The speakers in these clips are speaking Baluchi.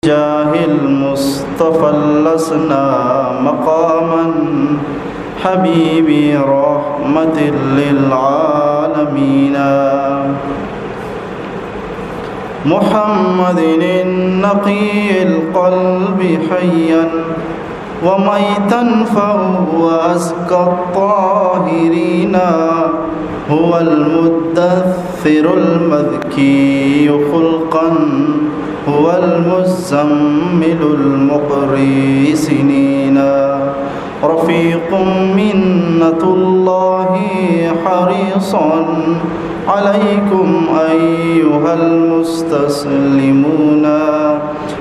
جاه المصطفى لسنا مقاما حبيبي رحمة للعالمين. محمد النقي القلب حيا وميتا فهو أزكى الطاهرين. هو المدثر المذكي خلقا، هو المزمل المقري سنينا. رفيق منة الله حريصا عليكم أيها المستسلمون.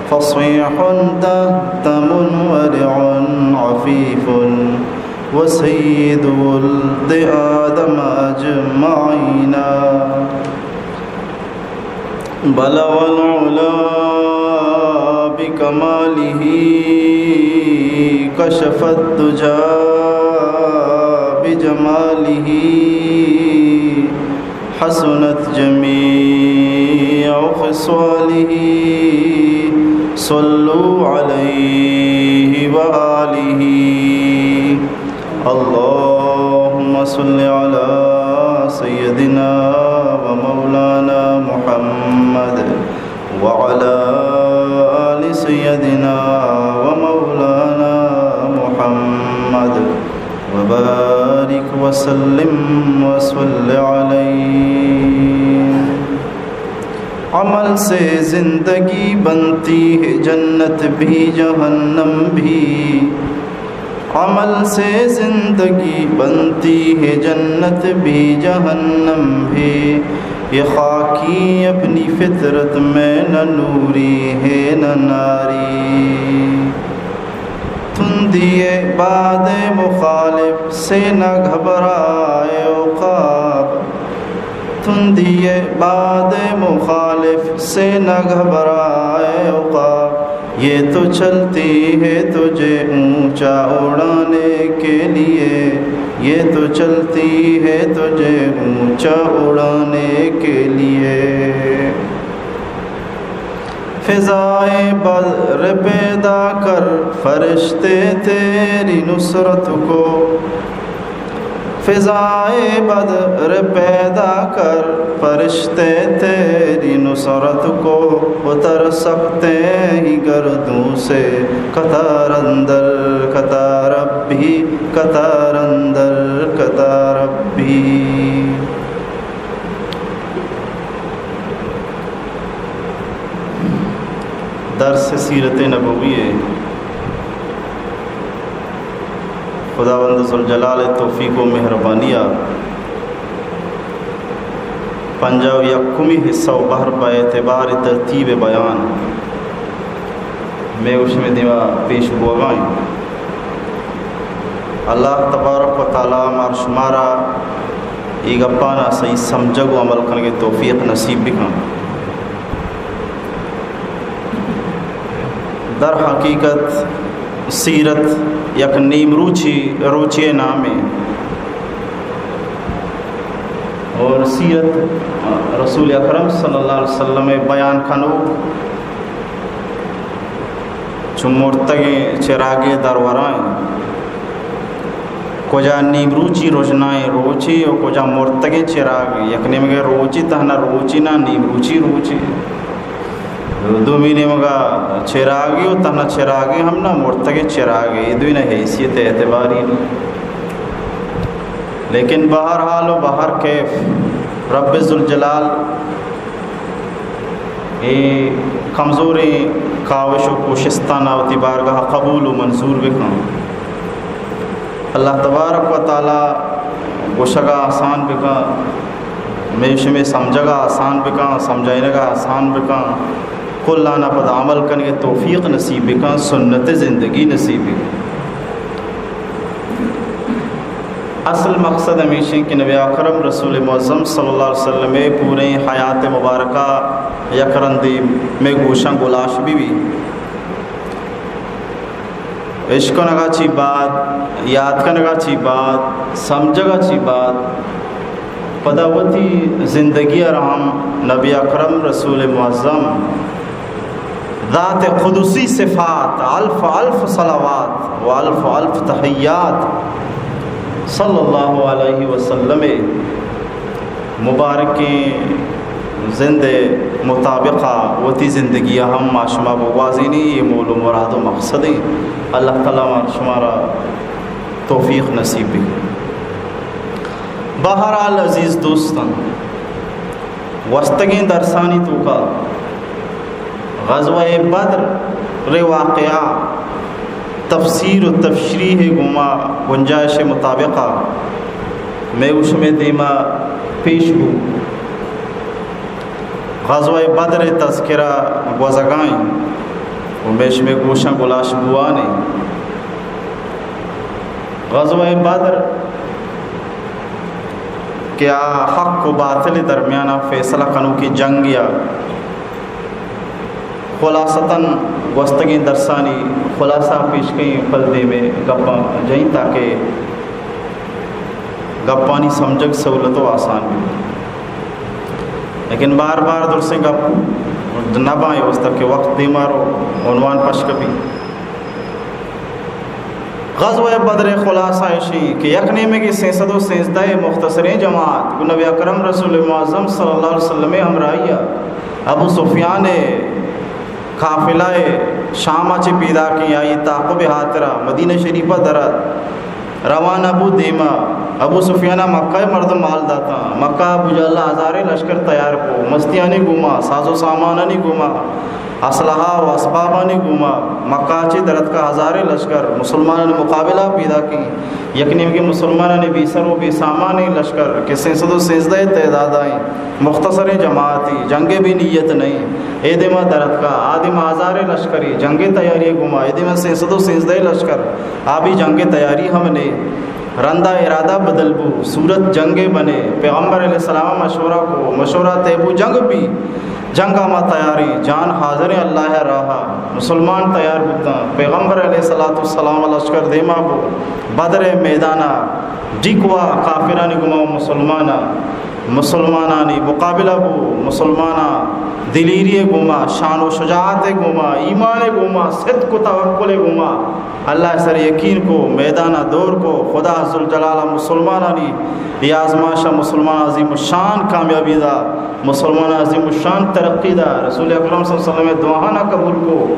فصيح دهتم ورع عفيف وسيد ولد آدم أجمعين. بلغ العلا بكماله، كشف الدجى بجماله، حسنت جميع خصاله، صلوا عليه وآله. اللهم صل على سيدنا ومولانا محمد وعلى آل سيدنا ومولانا محمد وبارك وسلم وصل عليه. عمل سے زندگی بنتی ہے جنت بھی جہنم بھی، عمل سے زندگی بنتی ہے جنت بھی جہنم بھی، یہ خاکی اپنی فطرت میں نہ نوری ہے نہ ناری۔ تندی باد مخالف سے نہ گھبرائے عقاب، تندی باد مخالف سے نہ گھبرائے عقاب، یہ تو چلتی ہے تجھے اونچا اڑانے کے لیے، یہ تو چلتی ہے تجھے اونچا اڑانے کے لیے۔ فضائے بدر پیدا کر فرشتے تیری نصرت کو، فضائے بدر پیدا کر فرشتے تیری نصرت کو، اتر سکتے ہیں گردوں سے قطار اندر قطار اب بھی، قطار اندر قطار اب بھی۔ درس سیرت نبوی ء خداوند ذوالجلال ء توفیق و مہربانی ء پنجاہ و یکمی حصہ و بہر بہ اعتبار ترتیب بیان مئے و شمئے دیما پیش بوگا انت۔ اللہ تبارک و تعالی مار شمارا اے گپانا صحیح سمجھگ و عمل کنگے توفیق نصیب بکن۔ در حقیقت سیرت یک نیمروچی روچی نامے اور سیرت رسول اکرم صلی اللہ علیہ وسلم بیان کنوک چو مرتگیں چراگے درورائیں۔ کجا نیمروچی رژنائیں روچے و کجا مرتگیں چراگے۔ یک نیمگے روچے تہنا روچے نا، نیمروچی روچے۔ دومی نیمگا چراگے و تہنا چراگے ہم نا، مرتگیں چراگے۔ اے دوئینا حیثیت اعتباری نی۔ لیکن بہر حال و بہر کیف رب ذوالجلال اے کمزوریں کاوش و کوشستانا وتی بارگاہ قبول و منظور بکن۔ اللہ تبارک و تعالی گوشگا آسان بکن، مئے شمئے سمجھگا آسان بکن، سمجھائینگا آسان بکن، کلانا پدا عمل کنگے توفیق نصیب بکن، سنت زندگی نصیب بکن۔ اصل مقصد ہمیش انت کہ نبی اکرم رسول معظم صلی اللہ علیہ وسلم ء پوریں حیات مبارکہ یک رندے مئے گوشاں گلاش بہ بی۔ اشکنگا چی بعد، یات کنگا چی بعد، سمجھگا چی بعد، پدا وتی زندگی ء را ہم نبی اکرم رسول معظم ذات قدسی صفات، الف الف صلوات و الف الف تحیات۔ صلی اللہ علیہ وسلم مبارکیں زند مطابقا وتی زندگی ہم ما شما بگوازینی، یہ مول و مراد و مقصد ہیں۔ اللہ تعالی ما شمارا توفیق نصیب بی۔ بہرحال عزیز دوستان، گوستگیں درسانی توکا غزوہ بدر ءِ واقعہ تفسیر و تشریح گوما گنجائش مطابقا مئے و شمئے دیما پیش بو۔ غزوہ بدر ءِ تذکرہ گوزگائیں و مئے شمئے گوشاں گلاش بوانیں۔ غزوہ بدر کہ آ حق و باطل درمیان فیصلہ کنوکی جنگ یا خلاصتاً گوستگیں درسانی خلاصہ پیش کئیں، پل دیمے گپاں جئیں تاکہ گپانی سمجھگ سہولت و آسان بی۔ لیکن بار بار درسیں گپ نہ بائیں، واسطہ کہ وقت دیما رو، عنوان پشک بی۔ غزوہ بدر ءِ خلاصہ اشی کہ یک نیمگی سئے سد و سیزدہ ءِ مختصریں جماعت گوں نبی اکرم رسول معظم صلی اللہ علیہ وسلم ءِ ہمراہی ءَ ابو سفیان ءِ قافلہ ءِ شام ءَ چہ پیداکیں آئی تعاقب ءِ ہاترا مدینہ شریف ءَ در ات۔ روانہ بو دیما۔ ابو سفیان ءَ مکہ ءِ مردم مال داتاں۔ مکہ ابو جہل ءَ ہزاریں لشکر تیار کو، مستیانی گوما، ساز و سامانانی گوما، اسلحہ و اسبابانی گوما مکہ چہ درتکا ہزاریں لشکر مسلمانانی مقابلہ پیداکیں۔ یک نیمگی مسلمانانی بے سر و بے سامانیں لشکر کہ سئے سد و سیزدہ تعداد آئیں، مختصریں جماعتی، جنگ بی نیت نہیں۔ اے دیما درتکا، آ دیما ہزاریں لشکری جنگ تیاری گوما، اے دیما سئے سد و سیزدہ لشکر، آ بی جنگ تیاری ہم نے۔ رندا ارادہ بدل بو، صورت جنگ بنے۔ پیغمبر علیہ السلام مشورہ کو، مشورہ طے بو جنگ بی۔ جنگ ما تیاری، جان حاضر ہیں اللہ راہا۔ مسلمان تیار بوتاں۔ پیغمبر علیہ الصلوۃ والسلام لشکر دیما بو۔ بدر میدانا ڈیکوا کافرانی گما مسلمانا، مسلمانانی مقابلہ بو۔ مسلمانا دلیری گما، شان و شجاعت گما، ایمان گما، صدق و توکل گما اللہ سر یقین کو، میدان دور کو۔ خدا ذوالجلال مسلمانانی یہ آزمائش مسلمان عظیم الشان کامیابی دا، مسلمان عظیم الشان ترقی دا۔ رسول اکرم صلی اللہ علیہ وسلم دعانا قبول کو،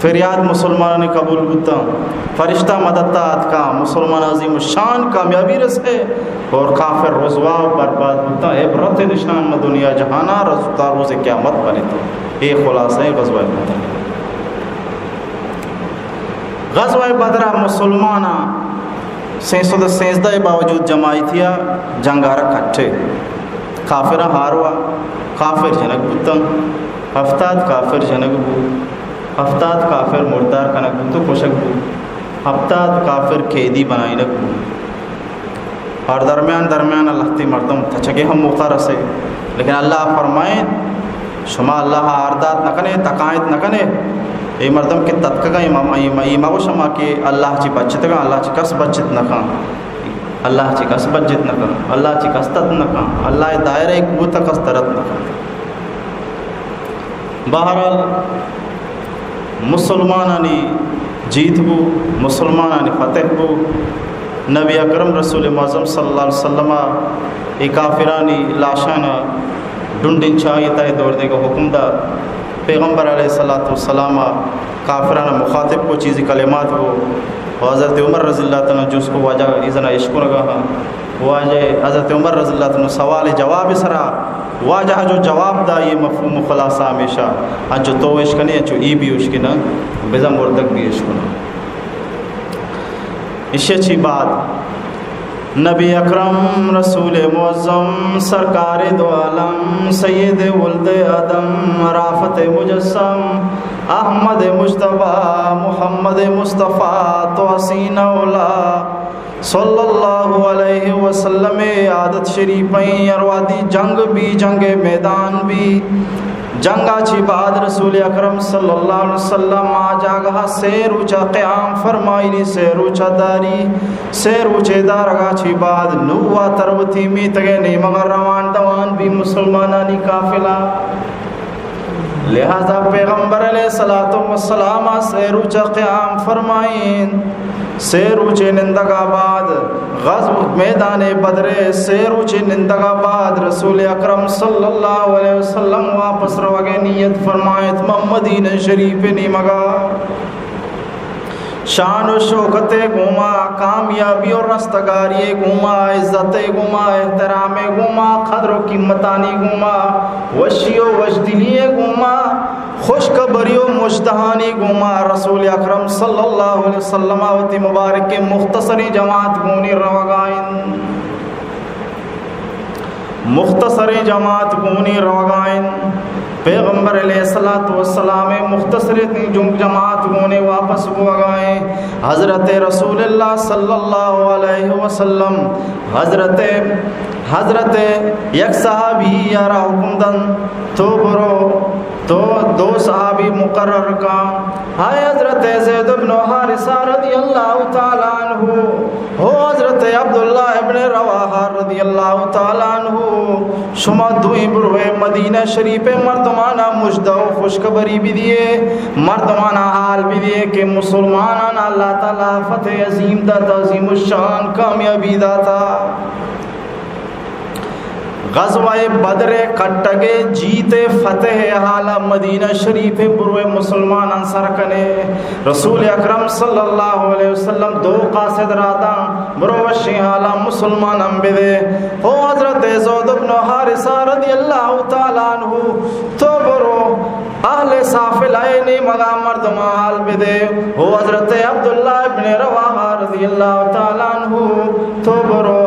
فریاد مسلمانانی قبول بوتاں، فرشتہ مدد تا اتکا، مسلمان عظیم الشان کامیابی رسے اور کافر رسوا و برباد بوتاں۔ عبرت نشان دنیا جہانا رستا روز قیامت بنیت۔ اے خلاصہ غزوہ بدر۔ غزوہ بدر ءَ مسلماناں سئے سد و سیزدہ ءِ باوجود جماعتیا جنگ ءَ را کٹے۔ کافراں ہاروا کافر جنگ بوتاں۔ ہفتاد کافر جنگ بو، ہفتاد کافر مردار کنگ بوت و کشگ بو، ہفتاد کافر قیدی بنائینگ بو۔ اور درمیان درمیان ءَ لہتے مردم تچگے ہم موقع رسے، لیکن اللہ فرمائیت، شما اللہ ءَ آردات نہ کنے، تکائیت نہ کنے۔ اے مردم کہ تتکگاں، اے م-، اے م-، اے مگو شما کہ اللہ چی بچتگاں، اللہ چی کس بچت نہ کن، اللہ چی کس بچت نہ کن، اللہ چی کس تت نہ کن، اللہ ءِ دائرہ ءِ قوت ءَ کس ترت نہ کن۔ بہرحال، مسلمانانی جیت بو، مسلمانانی فتح بو۔ نبی اکرم رسول معظم صلی اللہ علیہ وسلم ءَ اے کافرانی لاشانا ڈنڈیں چاہی تہ دور دیگا حکم دات۔ پیغمبر علیہ الصلوۃ والسلام ءَ کافرانا مخاطب کو، چیزی کلمات کو، و حضرت عمر رضی اللہ تعالی عنہ جست کو، واجہ ایزنا اشکنگا ہاں۔ واجہ حضرت عمر رضی اللہ تعالی عنہ سوال جواب سرا واجہ جو جواب دا، یہ مفہوم و خلاصہ ہمیشہ انچو تو اشکنے، انچو ای بھی اشکنا، بزاں مردگ بھی اشکنا۔ اشی چی بعد نبی اکرم رسول معظم سرکار دو عالم سید ولد آدم رافت مجسم احمد مجتبی محمد مصطفی تو حسین اولا صلی اللہ علیہ وسلم ءِ عادت شریفیں، ہر وہدی جنگ بی، جنگ میدان بی، جنگا چی بعد رسول اکرم صلی اللہ علیہ وسلم آ جاگہ سے روچا قیام فرمائینی، سے روچا داری، سے روچے دارگا چی بعد نو واتر وتی میتگے نیمگا روان دوان بی مسلمانانی قافلہ۔ لہذا پیغمبر علیہ الصلوۃ والسلام سے روچ قیام فرمائیں، سے روچ نندگا بعد، غزو میدان بدر سے روچ نندگا بعد رسول اکرم صلی اللہ علیہ وسلم واپس روگے نیت فرمائیں، من مدینہ شریف نیمگا۔ شان و شوکت گوما، کامیابی و رستگاری گوما، عزت گوما، احترام گوما، قدر و قیمتانی گوما، وشی و وشدلی گوما، خوشخبری و مژدہانی گوما رسول اکرم صلی اللہ علیہ وسلم وتی مبارک مختصریں جماعت گونی روگائیں۔ مختصریں جماعت گونی روگائیں۔ پیغمبر علیہ الصلوۃ والسلام مختصریں جم-، جماعت گونے واپس بوگائیں۔ حضرت رسول اللہ صلی اللہ علیہ وسلم حضرت، حضرت یک صحابی یارا حکم دن، تو برو، تو دو صحابی مقرر کن۔ ہائے حضرت زید بن حارثہ رضی اللہ تعالی عنہ، ہو حضرت عبداللہ ابن رواحہ رضی اللہ تعالی عنہ، شما دوئیں بروے مدینہ شریف مردمانا مژدہ و خوشخبری بدیے، مردمانا حال بدیے کہ مسلمانانا اللہ تعالی فتح عظیم داتا، عظیم الشان کامیابی داتا۔ غزوہ بدر کٹگ ء جیت ء فتح ء حالا مدینہ شریف ء بروئے مسلماناں سر کنے۔ رسول اکرم صلی اللہ علیہ وسلم دو قاصد را داں، برو وشیں حالا مسلماناں بدے۔ او حضرت زید بن حارثہ رضی اللہ تعالی عنہ، تو برو اہل سافلہ ء نیمگا مردماں حال بدے۔ او حضرت عبداللہ ابن رواحہ رضی اللہ تعالی عنہ، تو برو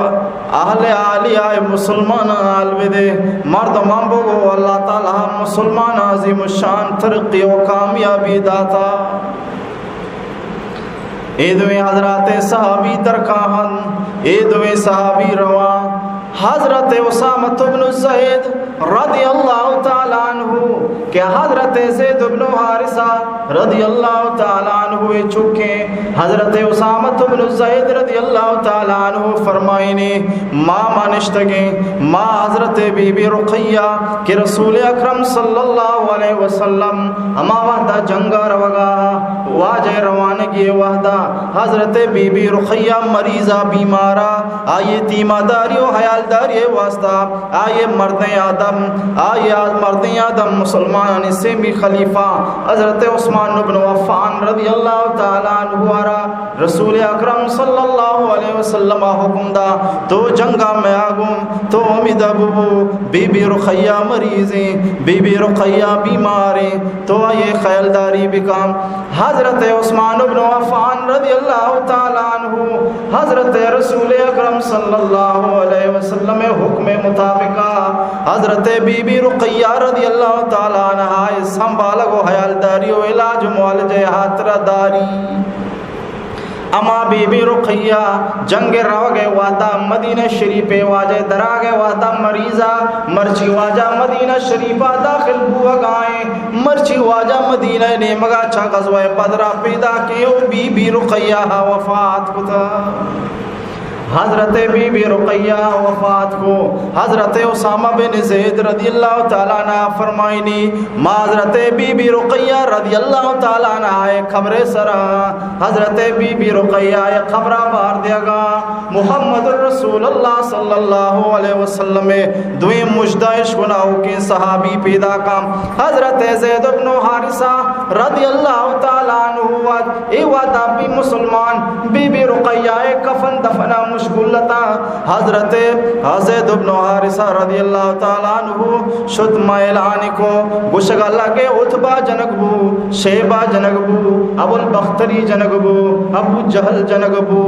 اہل عالیہ مسلماناں حال بدے، مردماں بگو اللہ تعالی ہم مسلماناں عظیم الشان ترقی و کامیابی داتا۔ اے دوئیں حضرات صحابی درکاہن، اے دوئیں صحابی رواں۔ حضرت اسامہ بن زید رضی اللہ تعالی عنہ کہ حضرت زید بن حارثہ رضی اللہ تعالی عنہ چکیں، حضرت اسامہ بن زید رضی اللہ تعالی عنہ فرمائنی، ما ما نشتگیں، ما حضرت بی بی رقیہ کہ رسول اکرم صلی اللہ علیہ وسلم ہما وحدہ جنگا روگا، واجہ روانگی وحدہ حضرت بی بی رقیہ مریضہ بیمارہ، آئی تیماداری و حیالداری واسطہ آئی مردیں آدم، آئی مردیں آدم مسلمانانی سیمی خلیفہ حضرت عثمان بن عفان رضی اللہ تعالی عنہ را رسول اکرم صلی اللہ علیہ وسلم حکم دا، تو جنگا میا گوں، تو امیدہ ببو، بی بی رقیہ مریضیں، بی بی رقیہ بیماریں، تو آئی خیالداری بکن۔ حضرت عثمان بن عفان رضی اللہ تعالی عنہ حضرت رسول اکرم صلی اللہ علیہ وسلم حکم مطابقہ حضرت بی بی رقیہ رضی اللہ تعالی عنہا سنبھالگ و حیالداری و علاج معالجہ ہاترہ داری۔ اما بی بی رقیہ جنگ روگ ء وہدا مدینہ شریف ء واجہ دراگ ء وہدا مریضہ، مرچی واجہ مدینہ شریف ء داخل بوگائیں، مرچی واجہ مدینہ نیمگا چہ غزوہ بدرا پیداکیں او بی بی رقیہ ء وفات کتا۔ حضرت بی بی رقیہ وفات کو۔ حضرت اسامہ بن زید رضی اللہ تعالی عنہ فرمائنی، ما حضرت بی بی رقیہ رضی اللہ تعالی عنہ ء قبر سرا حضرت بی بی رقیہ ء قبر بار دیگا۔ محمد رسول اللہ صلی اللہ علیہ وسلم دوئیں مژدہ اش گناہوکیں صحابی پیدا کم۔ حضرت زید بن حارثہ رضی اللہ تعالی عنہ وت اے وہدا بی مسلمان بی بی رقیہ ء کفن دفنا مشغول اتاں۔ حضرت زید بن حارثہ رضی اللہ تعالی عنہ شت ما اعلان کو، گوشگا لگے عتبہ جنگ بو، شیبہ جنگ بو، ابو البختری جنگ بو، ابو جہل جنگ بو،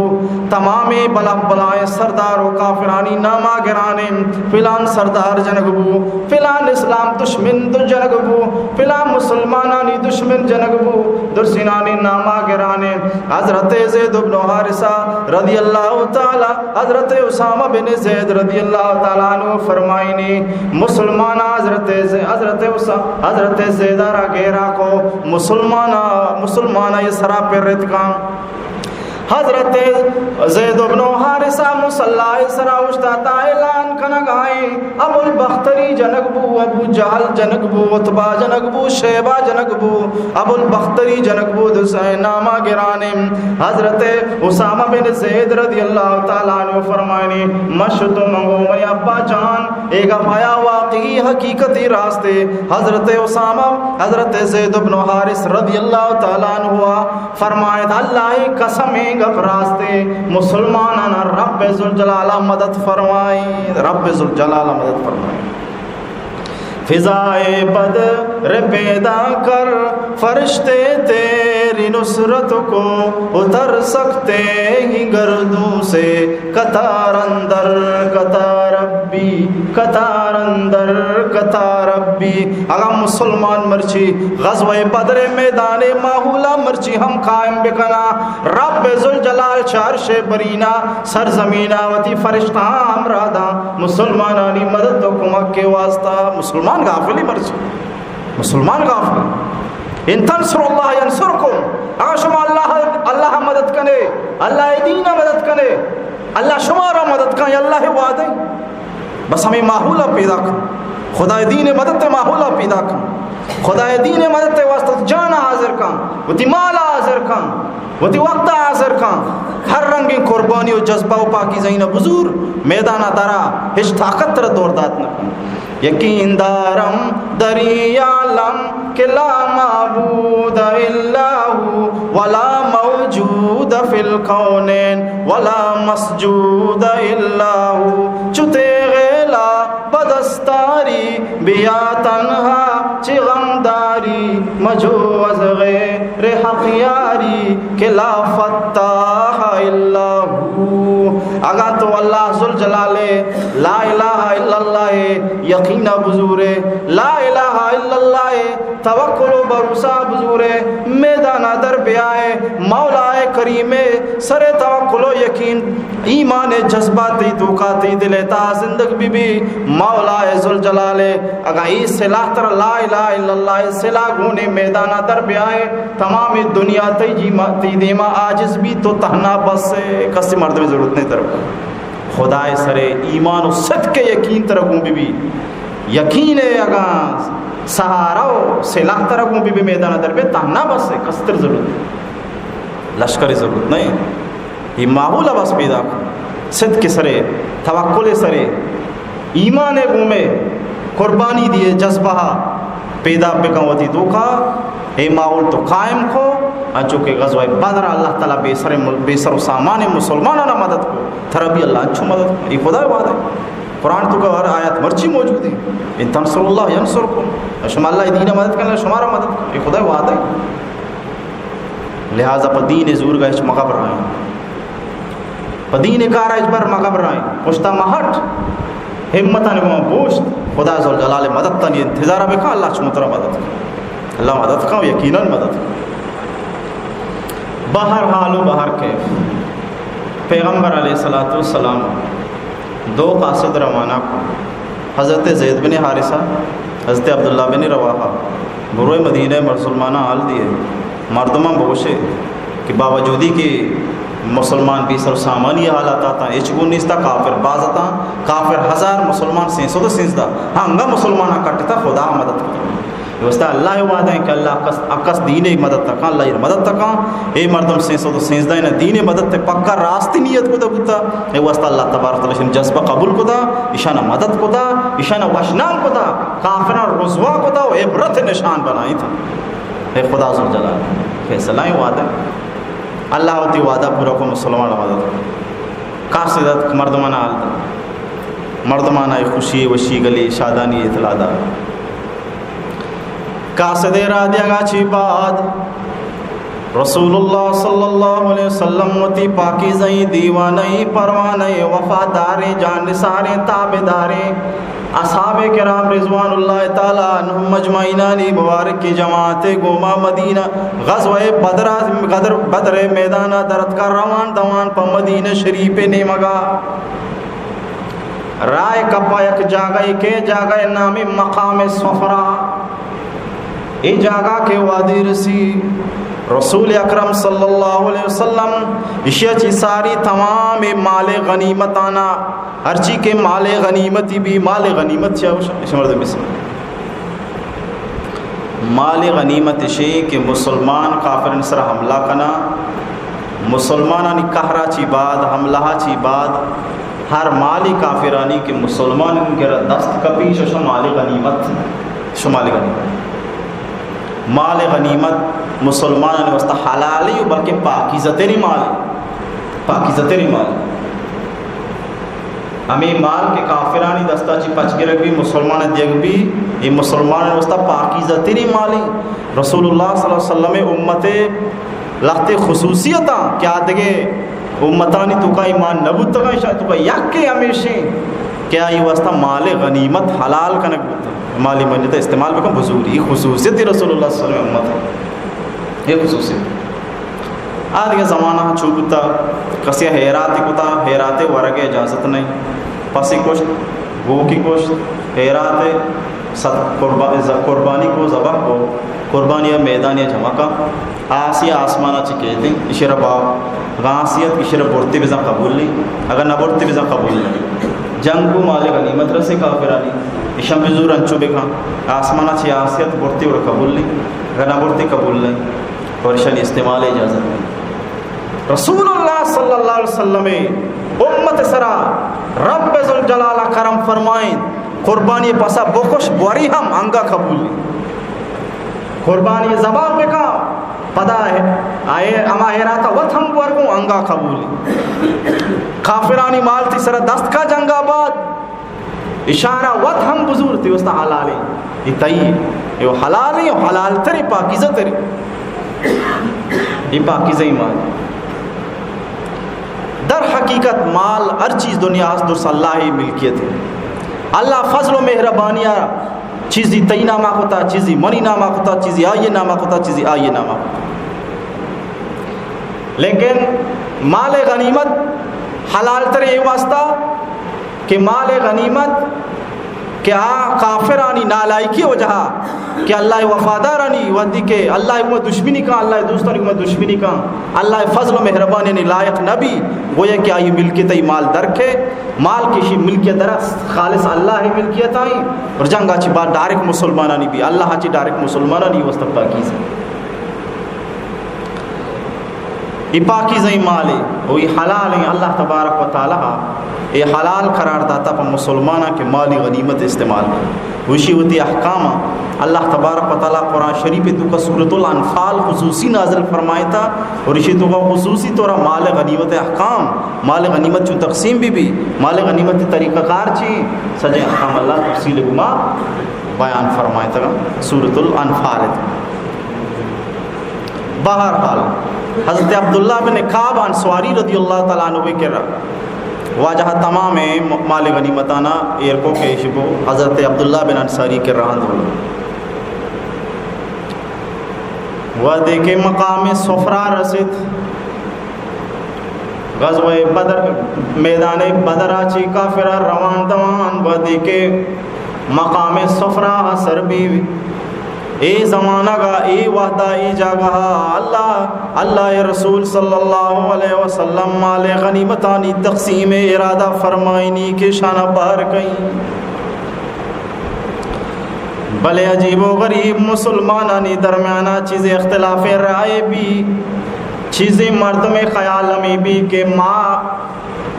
تمامیں بلا بلائیں سردار و کافرانی ناما گرانیں، فلان سردار جنگ بو، فلان اسلام دشمن دو جنگ بو، فلان مسلمانانی دشمن جنگ بو، درسینانی ناما گرانیں۔ حضرت زید بن حارثہ رضی اللہ تعالی، حضرت اسامہ بن زید رضی اللہ تعالی عنہ فرمائنی، مسلمان حضرت ز-، حضرت اسا-، حضرت زیدہ را گیرا کو، مسلمان، مسلمان یہ سرا پر رتکان۔ حضرت زید ابن حارثہ مصلی سرا اوشتاتا اعلان کنگائیں، ابو البختری جنگ بو، ابو جہل جنگ بو، عتبہ جنگ بو، شیبہ جنگ بو، ابو البختری جنگ بو، دوسرے ناما گرانیں۔ حضرت اسامہ بن زید رضی اللہ تعالی عنہ فرمائنی، مشتو منگو میں ابا جان، اے گپ آیا واقعی حقیقتی راستے۔ حضرت اسامہ، حضرت زید ابن حارث رضی اللہ تعالی عنہ فرمائیت، اللہ ءِ قسم، اے گپ راستے، مسلمانانا رب ذوالجلال مدد فرمائی، رب ذوالجلال مدد فرمائی۔ فضائے بدر پیدا کر، فرشتے تیری نصرت کو، اتر سکتے ہیں گردوں سے قطار اندر قطار۔ بی قطار اندر قطار بی۔ اگاں مسلمان مرچی غزوہ بدر میدان ماحولا مرچی ہم قائم بکنا، رب ذوالجلال چہ عرش برینا سرزمینا وتی فرشتہاں ہمراہ داں مسلمانانی مدد و کمک کے واسطہ۔ مسلمان غافلی مرچی، مسلمان غافل۔ ان تنصروا اللہ ینصرکم۔ اگاں شما اللہ، اللہ مدد کنے، اللہ دین مدد کنے، اللہ شمارا مدد کن، اللہ وعدہ۔ بس ہمیں ماحول پیدا کن، خدائے دین مدد ماحول پیدا کن، خدائے دین مدد واسطہ جان حاضر کن، وتی مال حاضر کن، وتی وقت حاضر کن، ہر رنگیں قربانی و جذبہ و پاکیزہی نہ بزور، میدان درا ہچ طاقت ترا دور دات نہ کن۔ یقین دارم در این عالم کہ لا معبود الا هو، ولا موجود فی الکونین، ولا مسجود الا هو۔ چو تیغ لا بدستاری بیا تنہا، چہ غم داری مجو از غیر حق یاری، کہ لا فتاح الا هو۔ اگاں تو اللہ ذوالجلال ءِ لا الہ الا اللہ ءِ یقین بزورے، لا الہ الا اللہ ءِ توکل و بھروسہ بزورے، میدانا در بیائے، مولا کریم ءِ سر توکل و یقین، ایمان جذبہ تئی توکا تئی دل تہا زندگ بہ بی، مولا ذوالجلال ءِ اگاں اے سلاح ترا لا الہ الا اللہ ءِ سلاح گونے میدانا در بیائے، تمام دنیا تئی جیما، تئی دیما عاجز بی، تو تہنا بس ئے، کسی مردمے ضرورت نہیں ترا۔ خدائے سرے ایمان و صدق یقین ترا گون بہ بی، یقین ءِ اگاں سہارا و سلاح ترا گون بہ بی، میدان در بے، تہنا بس ئے، کس تر ضرورت نہیں، لشکر ضرورت نہیں۔ اے ماحول بس پیدا کن، صدق سرے، توکل سرے، ایمان گومے، قربانی دیے، جذبہ پیدا بکن وتی توکا۔ اے ماحول تو قائم کو، انچو کہ غزوہ بدر اللہ تعالی بے سر مل-، بے سر و سامان مسلمانانا مدد کو، ترا بھی اللہ انچو مدد کو۔ اے خدا وعدہ ہے۔ قرآن توکا ہر آیت مرچی موجود ہے۔ ان تنصروا اللہ ینصرکم۔ شما اللہ دین مدد کرنا، شمارا مدد کو۔ اے خدا وعدہ ہے۔ لہذا پہ دین زورگا ہچ مہ گھبرائیں۔ پہ دین کارا ہچبر مہ گھبرائیں، پشتا مہ ہٹ، ہمتانی گوما بوشت، خدا ذوالجلال مدد تانی انتظار بکن، اللہ چون ترا مدد کن، اللہ مدد کن، یقیناً مدد کن۔ بہر حال و بہر کیف، پیغمبر علیہ الصلوۃ والسلام دو قاصد روانہ کو، حضرت زید بن حارثہ، حضرت عبداللہ بن رواحہ، بروئے مدینہ مسلماناں حال دیئے، مردماں بگوشے کہ باوجودی کہ مسلمان بے سر و سامانی حالات آتاں، ہچ گون نیستا، کافر باز اتاں، کافر ہزار، مسلمان سینسد و سینزدہ، ہاں انگا مسلماناں کٹتا، خدا مدد کتا۔ اے واسطہ اللہ وعدہ ہیں کہ اللہ کس، کس دین مدد تکاں، اللہ مدد تکاں۔ اے مردم سینسد و سینزدہ انہ دین مدد تے پکا راستی نیت کتا بوتا۔ اے واسطہ اللہ تبارک و تعالی شن جذبہ قبول کتا، ایشانا مدد کتا، ایشانا وشنام کتا، کافراں رسوا کتا و عبرت نشان بنائیت۔ اے خدا ذوالجلال فیصلہ ہیں وعدہ۔ اللہ وتی وعدہ پورا کو، مسلمان مدد کو۔ قاصد اتک مردمانا حال دا۔ مردمانا اے خوشی، وشی، گلی، شادانی اطلاع دا۔ قاصد را دیگا چی بعد رسول اللہ صلی اللہ علیہ وسلم وتی پاکیزہیں، دیوانہیں، پرواہیں، وفاداریں، جانثاریں، تابعداریں اصحاب کرام رضوان اللہ تعالی عنہم اجمعینانی مبارک جماعت گوما مدینہ غزوہ بدر، بدر، بدر میدانا درتکا روان دوان پہ مدینہ شریف نیمگا۔ راہ کپا یک جاگہے کہ جاگہ نام مقام صفرا۔ اے جاگہ کہ وادی رسی، رسول اکرم صلی اللہ علیہ وسلم اشیا چی ساری تمام مال غنیمتانا، ہرچی کہ مال غنیمتی بی، مال غنیمت چیا گوشن؟ اشی مردم بسم مال غنیمت اشی کہ مسلمان کافرانی سر حملہ کنا، مسلمانانی قہرا چی بعد، حملہ چی بعد، ہر مالی کافرانی کہ مسلمان گرا دست کپی، شش مال غنیمت، شش مال غنیمت۔ مال غنیمت مسلمانانی واسطہ حلالی و بلکہ پاکیزہ تری مال، پاکیزہ تری مال۔ ہمے مال کہ کافرانی دستا چی پچ گرگ بی، مسلمان دیگ بی، اے مسلمانانی واسطہ پاکیزہ تری مالی۔ رسول اللہ صلی اللہ علیہ وسلم امت لہتے خصوصیتاں کہ آدگے امتانی توکا ایمان نبوتگاں، اشاں توکا یکے ہمیشیں کہ آئی واسطہ مال غنیمت حلال کنگ بوتا، مال غنیمت استعمال بکن بزوری۔ اے خصوصیت رسول اللہ صلی اللہ علیہ وسلم امت، اے خصوصیت۔ آ دگہ زمانہ چو بوتا، کسی حیراتے کتا، حیراتے ورگ اجازت نہیں، پسی کشت، گوکی کشت، حیراتے صد قربا-، ز-، قربانی کو، ذبح کو، قربانی میدانی جمع کا، آسی آسمانا چی کہتے ہیں، اشرا با غانسیت، اشرا برتی بزن قبول نہیں، اگر نہ برتی بزن قبول نہیں۔ جنگ کو مال غنیمت رسے کافرانی، اشان بزور انچو بکن، آسمانا چی آسیت برتی اور قبول نہیں، اگر نہ برتی قبول نہیں، اور اشانی استعمال اجازت نہیں۔ رسول اللہ صلی اللہ علیہ وسلم امت سرا رب ذوالجلال کرم فرمائیں، قربانی پسا بکش بوری ہم انگا قبول۔ قربانی ذبح بکا، پدا آئے ہما حیراتا وت ہم بور کو انگا قبول۔ کافرانی مال تی سرا دست کا جنگا بعد، اشارہ وت ہم بزور تی واسطہ حلالیں۔ اے تئی اے حلالیں، حلال تریں، پاکیزہ تریں۔ اے پاکیزہ مال۔ در حقیقت مال ہر چیز دنیا است درست اللہ ملکیت ہے۔ اللہ فضل و مہربانی چیزی تئی ناما کتا، چیزی منی ناما کتا، چیزی آئی ناما کتا، چیزی آئی ناما کتا۔ لیکن مال غنیمت حلال تریں اے واسطہ کہ مال غنیمت کہ آ کافرانی نالائکی وجہا کہ اللہ وفادارانی وقتی کہ اللہ حکومت دشمنی کا، اللہ دوستانی حکومت دشمنی کا، اللہ فضل و مہربانی لائق نبی، گویا کہ آئی ملکیت ای مال درکے، مال کشی ملکیت در خالص اللہ ملکیت آئی، اور جنگا چی بعد ڈائریکٹ مسلمانانی بی، اللہ چی ڈائریکٹ مسلمانانی واسطہ پاکیزہ۔ اے پاکیزہ مالے، او اے حلال ہیں، اللہ تبارک و تعالی اے حلال قرار داتا پہ مسلماناں کہ مالی غنیمت استعمال کن۔ وشی وتی احکام اللہ تبارک و تعالی قرآن شریف توکا سورۃ الانفال خصوصی نازل فرمائیتا، اور اشی توکا خصوصی طورا مال غنیمت احکام، مال غنیمت چون تقسیم بی بی، مال غنیمت طریقہ کار چی، سجے احکام اللہ تفصیل گما بیان فرمائیتا سورۃ الانفال۔ بہرحال، حضرت عبداللہ بن کعب انصاری رضی اللہ تعالی عنہ کرا واجہ تمام مال غنیمتانا ایر کو کہ اشی بو حضرت عبداللہ بن انصاری کرا ہند۔ وہدے کہ مقام صفرا رسیت، غزوہ بدر، میدان بدر چی کافرا روان دوان، وہدے کہ مقام صفرا سر بی، اے زمانگا، اے وہدا، اے جاگہا اللہ، اللہ رسول صلی اللہ علیہ وسلم مال غنیمتانی تقسیم ارادہ فرمائنی کہ شانہ بہر کئیں۔ بلے عجیب و غریب مسلمانانی درمیانا چیزے اختلاف رائے بی، چیزے مردم خیال ہمی بی کہ ما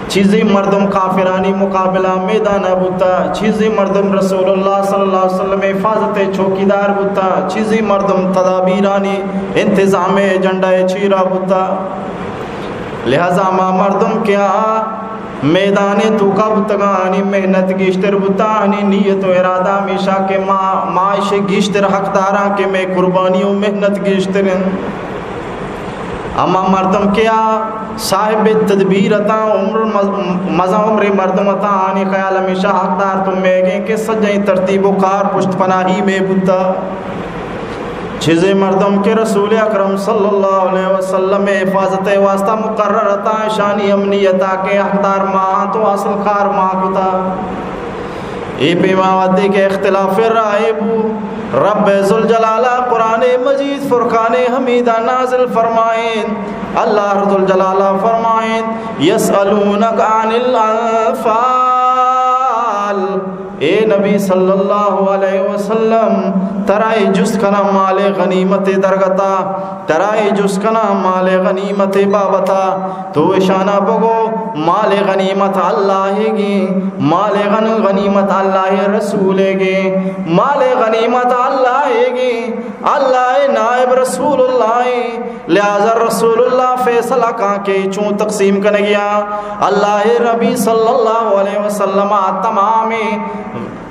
چیزے مردم کافرانی مقابلہ میدانا بوتا، چیزے مردم رسول اللہ صلی اللہ علیہ وسلم حفاظت چوکیدار بوتا، چیزے مردم تدابیرانی انتظام ایجنڈا چیرا بوتا۔ لہذا ما مردم کہ آ میدان توکا بوتگاں، آنی محنت گیشتر بوتا، آنی نیت و ارادہ ہمیشہ کہ ما، ما اشی گیشتر حقداراں کہ مئے قربانی و محنت گیشتر انت۔ اما مردم کہ آ صاحب تدبیر اتاں، عمر مز-، مزن عمر مردم اتاں، آنی خیال ہمیشہ حقدار تو میگیں کہ سجیں ترتیب و کار پشت پناہی میں بوتا۔ چیزے مردم کہ رسول اکرم صلی اللہ علیہ وسلم حفاظت واسطہ مقرر اتاں، شانی امنیتا کہ حقدار ما تو اصل کار ما کتا۔ اے پیما وہدے کہ اختلاف رائے بو، رب ذوالجلال قرآن مجید فرقان حمیدہ نازل فرمائیں۔ اللہ ذوالجلالہ فرمائیں، یسألونک عن الانفال، اے نبی صلی اللہ علیہ وسلم، ترا اے جست کناں مال غنیمت درگتا، ترا اے جست کناں مال غنیمت بابتا، تو اشانا بگو، مال غنیمت اللہ گی، مال غن-، غنیمت اللہ رسول گی، مال غنیمت اللہ گی، اللہ نائب رسول اللہ، لہذا رسول اللہ فیصلہ کاں کہ چون تقسیم کنگیا۔ اللہ نبی صلی اللہ علیہ وسلم تمامی،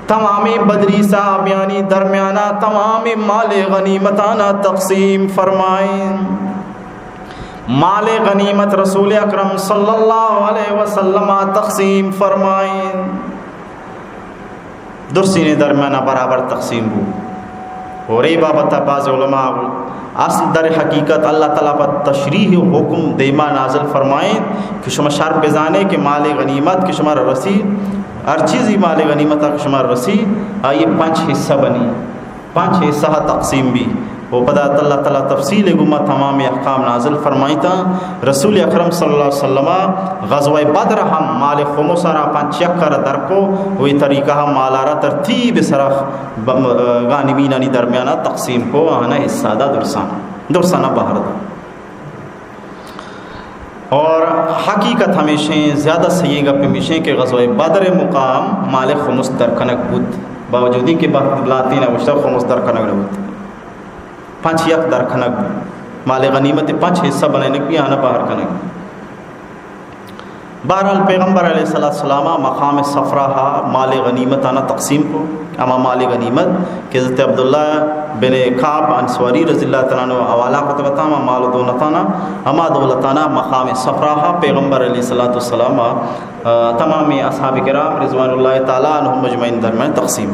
تمامی بدری صحابیانی درمیانا تمامی مال غنیمتانا تقسیم فرمائیں۔ مال غنیمت رسول اکرم صلی اللہ علیہ وسلم تقسیم فرمائیں۔ درسین درمیان برابر تقسیم بو۔ اور اے بابت بعض علماء اصل در حقیقت اللہ تعالیٰ پہ تشریح حکم دیما نازل فرمائیں کہ شما شر بزانے کہ مال غنیمت کہ شما رسی، ہر چیزی مال غنیمت کہ شما رسی، آئی پنچ حصہ بنی۔ پنچ حصہ تقسیم بی۔ و پدا اللہ تعالیٰ تفصیل گما تمام احکام نازل فرمائیتا۔ رسول اکرم صلی اللہ علیہ وسلم غزوہ بدر ہم مال خمس را پنچ یک را در کو، و یہ طریقہ ہم مالارا ترتیب سرا ب-، غانمینانی درمیانا تقسیم کو، آنا حصہ دا درسان، درسانا بہر دا۔ اور حقیقت ہمیشیں، زیادہ صحیح گپ ہمیشیں کہ غزوہ بدر مقام مال خمس در کنگ بوت، باوجودی کہ بہت لاتین اوشتہ خمس در کنگ نہ بوت، پنچ یک در کنگ بوت، مال غنیمت پنچ حصہ بنائنگ بی آنا بہر کنگ۔ بہرحال پیغمبر علیہ الصلوۃ والسلام مقام صفرا ہا مال غنیمت آنا تقسیم کو۔ ہما مال غنیمت کہ حضرت عبداللہ بن کعب انصاری رضی اللہ تعالیٰ عنہ حوالہ کتگ اتاں، ہما مال و دولتانا، ہما دولتانا مقام صفرا ہا پیغمبر علیہ الصلوۃ والسلام، آ، تمام اصحاب کرام رضوان اللہ تعالیٰ عنہم اجمعین درمیان تقسیم۔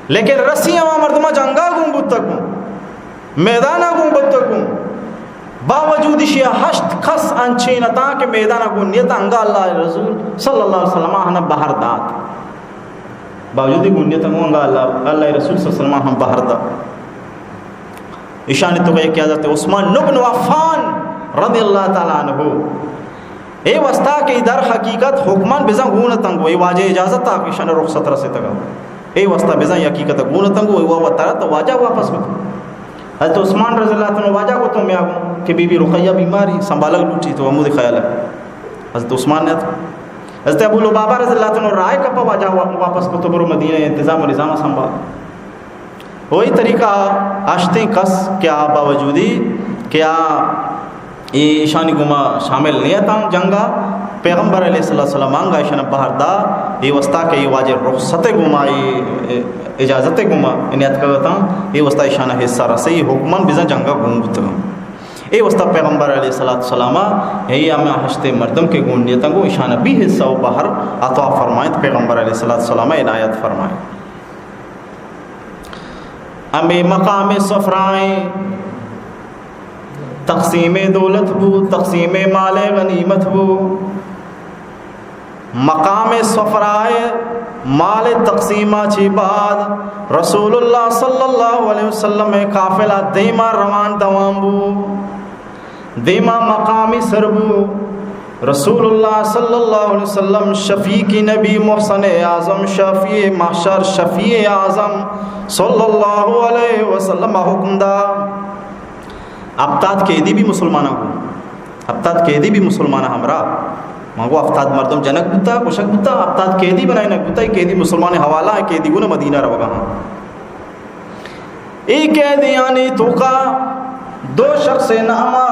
لیکن رسی ہما مردمہ جنگا گون بوتگ، میدانا گون بوتگ، باوجود اشیا ہشت کس انچین اتاں کہ میدانا گون نیت، انگا اللہ رسول صلی اللہ علیہ وسلم آہانا بہر دات۔ باوجود گون نیت، انگا اللہ، اللہ رسول صلی اللہ علیہ وسلم آہاں بہر دات۔ ایشانی توکا یکے حضرت عثمان ابن عفان رضی اللہ تعالیٰ عنہ۔ اے واسطہ کہ در حقیقت حکمان بزاں گون اتنگو، اے واجہ اجازت آ کہ ایشان رخصت رسیتگا۔ اے واسطہ بزاں حقیقت گون اتنگو، اے واسطہ تو واجہ واپس کت۔ حضرت عثمان رضی اللہ تعالیٰ عنہ واجہ کو تو میا گو کہ بی بی رقیہ بیماری سنبھالگ لوٹی تو ہمودے خیال ہے۔ حضرت عثمان نے تو حضرت ابو لبابہ رضی اللہ تعالیٰ عنہ رائے کپا واجہ وا-، واپس کو تو برو مدینہ انتظام و نظام سنبھال۔ وہی طریقہ اشتیں کس کہ آ باوجودی کہ آ ایشانی گما شامل نہیں اتاں جنگا، پیغمبر علیہ الصلوۃ والسلام آنگا ایشانا بہر دا، اے واسطہ کہ اے واجہ رخصت گما، اے اجازت گما نیت کرتاں، اے واسطہ ایشانا حصہ رسے، حکمن بزاں جنگا گون بوتگاں۔ اے واسطہ پیغمبر علیہ الصلوۃ والسلام اے ہمیں ہشتے مردم کے گون نیتاں گو ایشانا بھی حصہ و بہر عطا فرمائیں، پیغمبر علیہ الصلوۃ والسلام عنایت فرمائیں۔ ہمے مقام صفرائیں تقسیم دولت بو، تقسیم مال غنیمت بو۔ مقام صفرائے مال تقسیما چی بعد رسول اللہ صلی اللہ علیہ وسلم قافلہ دیما روان دوان بو۔ دیما مقامی سر بو۔ رسول اللہ صلی اللہ علیہ وسلم، شفیق نبی، محسن اعظم، شفیع محشر، شفیع اعظم صلی اللہ علیہ وسلم حکم دا۔ ہفتاد قیدی بھی مسلماناں کو، ہفتاد قیدی بھی مسلماناں ہمراہ۔ من گو ہفتاد مردم جنگ بوتا، کشگ بوتا، ہفتاد قیدی بنائینگ بوتا، اے قیدی مسلمان حوالہ ہیں، قیدی گون مدینہ روگا ہاں۔ اے قیدیانی توکا دو شخص ناما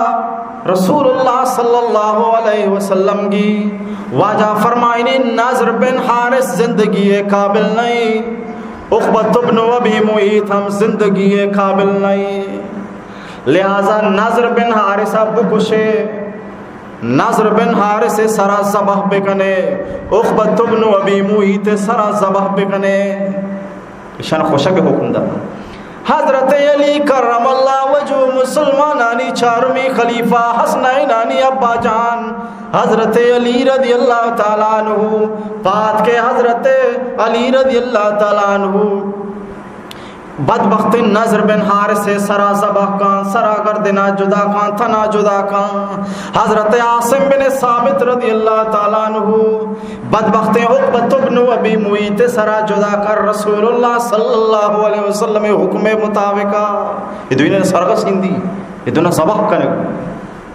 رسول اللہ صلی اللہ علیہ وسلم گی۔ واجہ فرمائنی، نضر بن حارث زندگی قابل نہیں، عقبۃ ابن ابی معیط ہم زندگی قابل نہیں، لہذا نضر بن حارث بکشے، نضر بن حارث سرا ذبح بکنے، عقبۃ ابن ابی معیط سرا ذبح بکنے۔ ایشان خوشک حکم دا۔ حضرت علی کرم اللہ وجہ مسلمانانی چارمی خلیفہ حسنینانی ابا جان حضرت علی رضی اللہ تعالیٰ عنہ، پاد کے حضرت علی رضی اللہ تعالیٰ عنہ بدبختیں نضر بن حارث ءِ سرا ذبح کن، سرا گردنا جدا کن، تنا جدا کن۔ حضرت عاصم بن ثابت رضی اللہ تعالی عنہ بدبختیں عقبۃ بن ابی معیط ءِ سرا جدا کر، رسول اللہ صلی اللہ علیہ وسلم ءِ حکم مطابق۔ اے دوئیناں سرگسندی، اے دوئیناں ذبح کنگ،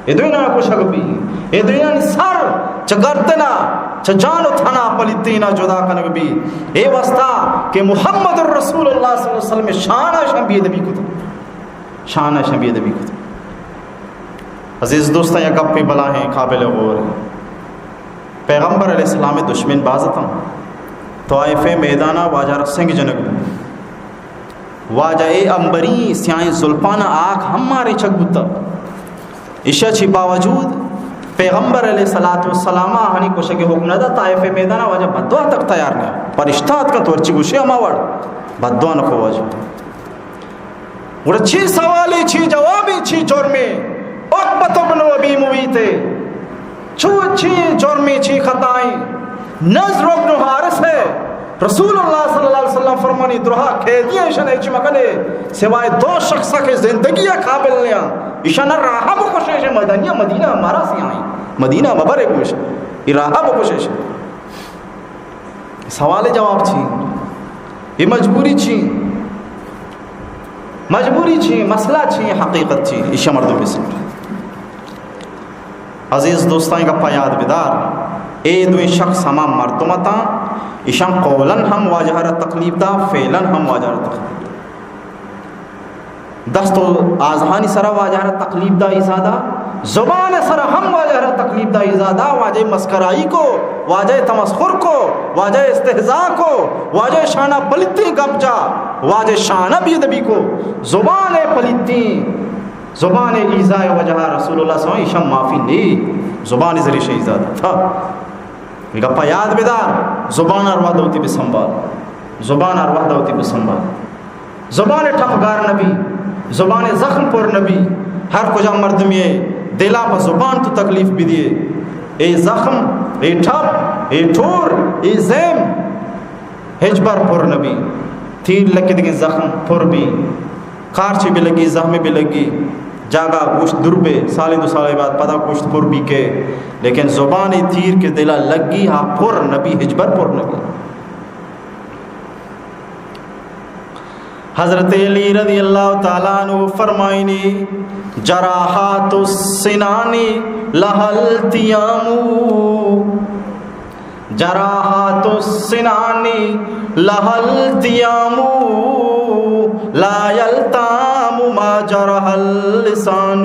اے دوئیناں کشگ بی، اے دوئینانی سر چہ گردنا، چہ جان و تنا پلیتینا جدا کنگ بی۔ اے واسطہ کہ محمد رسول اللہ صلی اللہ علیہ وسلم شان ءَ شان بے ادبی کت، شان ءَ شان بے ادبی کت۔ عزیز دوستاں، یک گپے بلاہیں قابل غور۔ پیغمبر علیہ السلام ءِ دشمن باز اتاں۔ طائف ءِ میدانا واجہ را سنگ جنگ بو۔ واجہ ءِ عنبری سیاہیں زلپانا آک ہم مارے چک بوتا۔ ایشا چی باوجود پیغمبر علیہ الصلوۃ والسلام آہانی کشگ ءِ حکم نہ دا۔ طائف ءِ میدانا واجہ بددعا تک تیار نہ۔ پرشتہ اتکا تو ہرچی گوشے ہما وڑ بددعا نہ کو واجہ۔ گڑا چی سوالے، چی جوابے، چی جرمے؟ عقبۃ بن ابی معیط ءِ چو چی جرمے، چی خطائیں؟ نضر بن حارث ءِ رسول اللہ صلی اللہ علیہ وسلم فرمانی، درہا قیدی ایں، ایشاں ہچ مکنے، سوائے دو شخص کہ زندگی ءِ قابل نیاں، ایشاں راہ بکشے، مدنی مدینہ مارا سیاہیں، مدینہ مبرے گوش، اے راہ بکشے۔ سوال جواب چی؟ اے مجبوری چی؟ مجبوری چی؟ مسئلہ چی؟ حقیقت چی؟ ایشا مردم بسمجھ۔ عزیز دوستاں، گپا یاد بدار، اے دوئیں شخص ہما مردم اتاں، ایشاں قولاً ہم واجہ را تکلیف دا، فعلاً ہم واجہ را تکلیف دا۔ دست و آزہانی سرا واجہ را تکلیف دا، ایزا دا، زبان سرا ہم واجہ را تکلیف دا، ایزا دا، واجہ مسکرائی کو، واجہ تمسخر کو، واجہ استہزاء کو، واجہ شانا پلیتیں گپ جا، واجہ شانا بے ادبی کو، زبان پلیتیں، زبان ایزا وجہ رسول اللہ صلی اللہ علیہ وسلم ایشاں معافی نی، زبان ذریعہ ایزا دا تھا۔ گپا یاد بدار، زبان ءَ وہد وتی بسنبال، زبان ءَ وہد وتی بسنبال۔ زبان ٹپگار نبی، زبان زخم پر نبی۔ ہر کجا مردمی دلا پہ زبان تو تکلیف بدیے، اے زخم، اے ٹپ، اے ٹور، اے زیم ہچبر پر نبی۔ تیر لگتگیں زخم پر بی، کارچے بہ لگی، زہمے بہ لگی، جاگہ گوشت دور بے، سالے دو سالے بعد پدا گوشت پر بی کے، لیکن زبان تیر کہ دلا لگی، ہا پر نبی، ہچبر پر نبی۔ حضرت علی رضی اللہ تعالی عنہ فرمائنی، جراحات السنان لها التیام، جراحات السنان لها التیام، لا یلتام ما جرح اللسان۔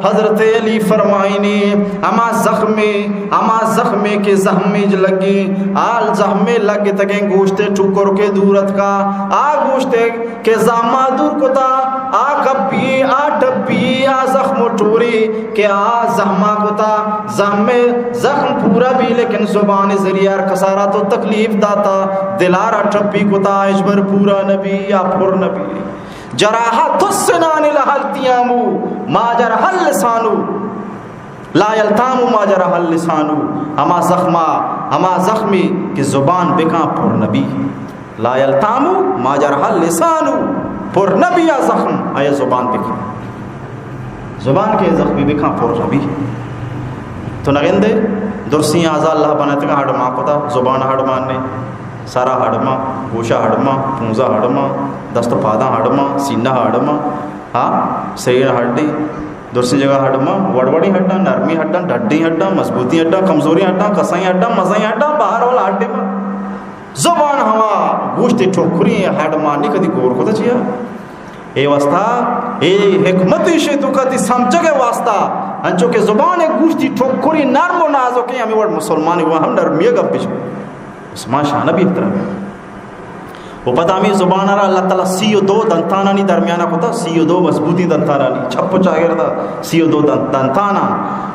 حضرت علی فرمائنی، ہما زخمے، ہما زخمے کہ زہمے لگی، آل زہمے لگتگیں گوشتے ٹکر کے دور اتکا، آ گوشتے کہ زہما دور کتا، آ کپی، آ ٹپی، آ زخم و ٹوری کہ آ زہما کتا، زہمے زخم پورا بی، لیکن زبان ذریعہ ہر کسارا تو تکلیف داتا، دلارا ٹپی کتا، ہچبر پورا نبی یا پر نبی۔ جراحات السنان لها التیام، ما جرح اللسان۔ لا یلتام ما جرح اللسان، ہما زخما، ہما زخمی کہ زبان بکاں پر نبی۔ لا یلتام ما جرح اللسان، پر نبی آ زخم، آیا زبان بکاں۔ زبان کہ زخمی بکاں پر نبی۔ تو نگندے، درسیں اعضا اللہ بناتگا، ہڈ ما کتا، زبان ہڈ ما نے، سرا ہڈ ما، گوشا ہڈ ما، پونزا ہڈ ما، دست و پاداں ہڈ ما، سینہ ہڈ ما، ہاں، سریر ہڈی، درسیں جگہ ہڈ ما، وڑ وڑیں ہڈاں، نرمیں ہڈاں، ڈڈیں ہڈاں، مضبوطیں ہڈاں، کمزوریں ہڈاں، کسائیں ہڈاں، مزائیں ہڈاں، بہر حال ہڈ ما۔ زبان ہما گوشتے ٹکریں ہڈ ما نی کدی گور کتا چیا۔ اے واسطہ، اے حکمت ایشی تو کتی سمجھگ واسطہ، انچو کہ زبان گوشتی ٹکری نرم و نازکیں، ہمیں وڑ مسلمان ہوا ہم نرمی گپ بش۔ عثمان شاہ نبی احترام۔ و پدا ہمیں زبان را اللہ تعالی سی و دو دنتانانی درمیانہ کتا، سی و دو مضبوطی دنتانانی، چپ و چاگردا سی و دو دن-، دنتانا۔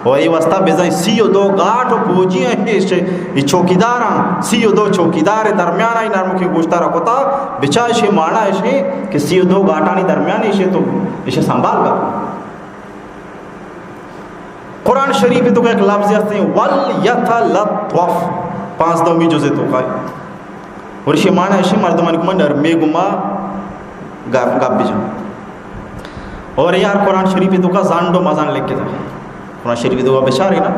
و اے واسطہ بزاں سی و دو گاٹ و پوجی ہیں، اے چ-، اے چوکیداراں، سی و دو چوکیدار درمیانہ اے نرمکیں گوشتارا کتا، بچا ایشی مانا ایشی کہ سی و دو گاٹانی درمیان ایشی تو ایشی سنبھال کر۔ قرآن شریف تو ایک لفظ ہستے ہیں، ولیتلطف، پانزدہمی جزء تو کا ہے۔ اور ایشی مانا ایشی مردمانی گما نرمی گما گپ، گپ بجن۔ اور یار قرآن شریف توکا زانڈو مزن لکھتا۔ قرآن شریف توکا بچاری نا،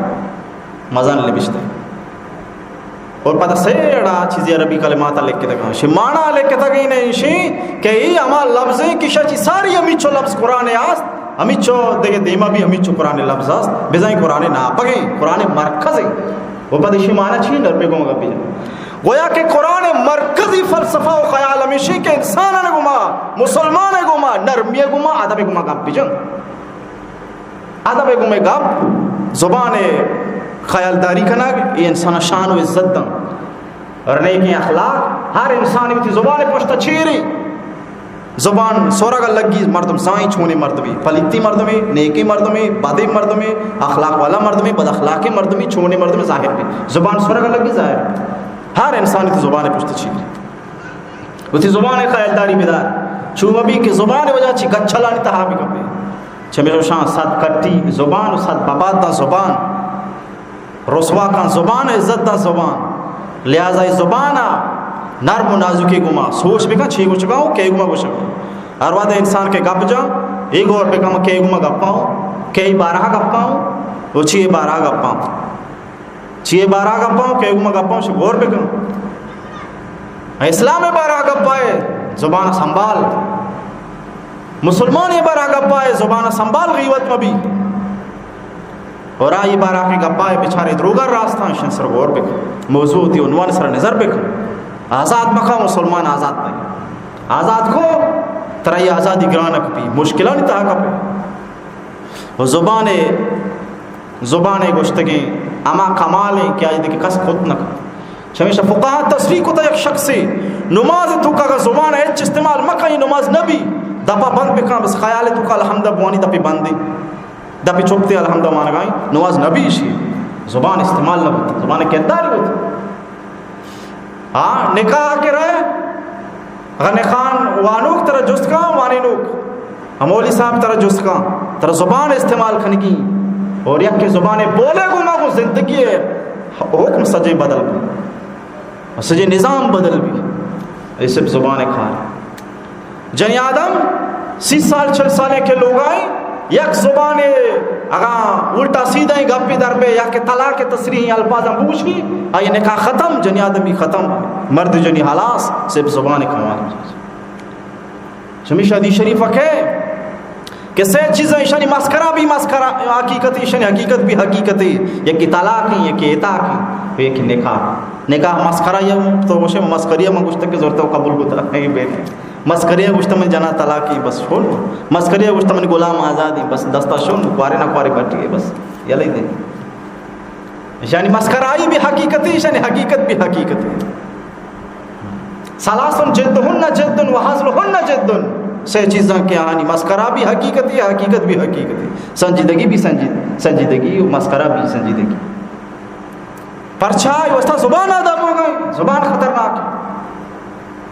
مزن نبشتہ۔ اور پدا سیڑا چیزی عربی کلمات لکھتا گا۔ شی مانا لکھتا گئی نے شی کہ ای ہما لفظ ہیں کہ شا چی ساری ہمیچو لفظ قرآن است، ہمیچو دیگه دیما بھی ہمیچو قرآن لفظ است، بزائی قرآن ناپگیں، قرآن مرکز ہیں۔ وہ پدا شی مانا چی نرمی گوں گپی۔ گویا کہ قرآن مرکزی فلسفہ و خیال ہمیشی کہ انسانان گما، مسلمان گما، نرمی گما، ادب گما گپ بجن۔ ادب گما گپ، زبان خیالداری کنگ، یہ انسان شان و عزت دن۔ اور نیکیں اخلاق، ہر انسان وتی زبان پشت چیری۔ زبان سورگ لگی مردم زائیں چونیں مردمی، پلیتی مردمی، نیکی مردمی، بدی مردمی، اخلاق والا مردمی، بد اخلاقی مردمی، چونیں مردمی ظاہر بی۔ زبان سورگ لگی ظاہر بی۔ ہر انسان وتی زبان پشت چیری۔ وتی زبان خیالداری بدار۔ چو مبی کہ زبان وجہ چی گچلانی تہا بکپے۔ چمیشاں صد کٹی زبان و صد بباد داں زبان۔ رسوا کن زبان، عزت داں زبان۔ لہذا اے زبان نرم و نازکی گما سوچ بکن، چی گوشگا ہوں، کئی گما گوشگا ہوں۔ ہر وہد انسان کہ گپ جا، اے غور بکن کہ کئی گما گپا ہوں، کئی بارہا گپا ہوں، و چی بارہا گپا ہوں۔ چیئے بارہ گپاں، کہ گما گپاں، شو غور بکن۔ اسلام بارہ گپائے، زبان سنبھال۔ مسلمان بارہ گپائے، زبان سنبھال، غیبت مبی۔ اور آئی بارہ کے گپائے، بچارے دروگا راستاں، شن سر غور بکن۔ موضوع تی عنوان سر نظر بکن۔ آزاد مکا، مسلمان آزاد نہیں۔ آزاد کو، ترائی آزادی گرانک بی، مشکلانی تہا کپے۔ و زبان، زبان گوشتگیں ہما کمالیں کہ آئی دگہ کس کت نہ کنت۔ چمیشا فقہا تصریح کتا یک شخصے نماز توکا اگاں زبان ہچ استعمال مکن، یہ نماز نبی، دپا بند بکن، بس خیال توکا الحمد بوانی دپی بندی، دپی چپتے الحمد وانگائیں، نماز نبی، اشی زبان استعمال نہ بوت، زبان کردار بوت۔ ہاں، نکاح کہ رہے، اگاں نکاح وانوک ترا جست کن، وانینوک، ہم مولوی صاحب ترا جست کن، ترا زبان استعمال کنگی، اور یک زبان بولے گو ما گو زندگی حکم سجے بدل بی، سجے نظام بدل بی، اے صرف زبان کار۔ جنی آدم سی سال، چل سالیں کہ لوگائیں، یک زبانے اگاں الٹا سیدھا گپی در بے یا کہ طلاق تصریح الفاظ بوشی، آئی نکاح ختم، جنی آدمی ختم، مرد جنی حلاس، صرف زبان کمال۔ چمیشا دی شریف کہ کہ سے چیزاں ایشانی مسکرا بی مسکرا، حقیقت ایشانی حقیقت بی حقیقت، یکی طلاق ہیں، یکی اطاق ہیں، یکی نکاح۔ نکاح مسکرا یا تو گوشے مسکری، من گوشتا کہ زورتا قبول کتا، اے بیٹے۔ مسکری ءَ گوشت من جنا طلاقی بس شون۔ مسکری ءَ گوشت من غلام آزادی بس دستا شون، کوارے نہ کوارے بٹی بس یلے دے۔ ایشانی مسکرائی بی حقیقتی، ایشانی حقیقت بی حقیقتی۔ ثلاث جدهن جد و هزلهن جد۔ سے چیزاں کہ آنی مسکرا بی حقیقتی، حقیقت بی حقیقتی۔ سنجیدگی بی سنجید-، سنجیدگی و مسکرا بی سنجیدگی۔ پرچا؟ اے واسطہ زبان آ دبوگا، زبان خطرناک۔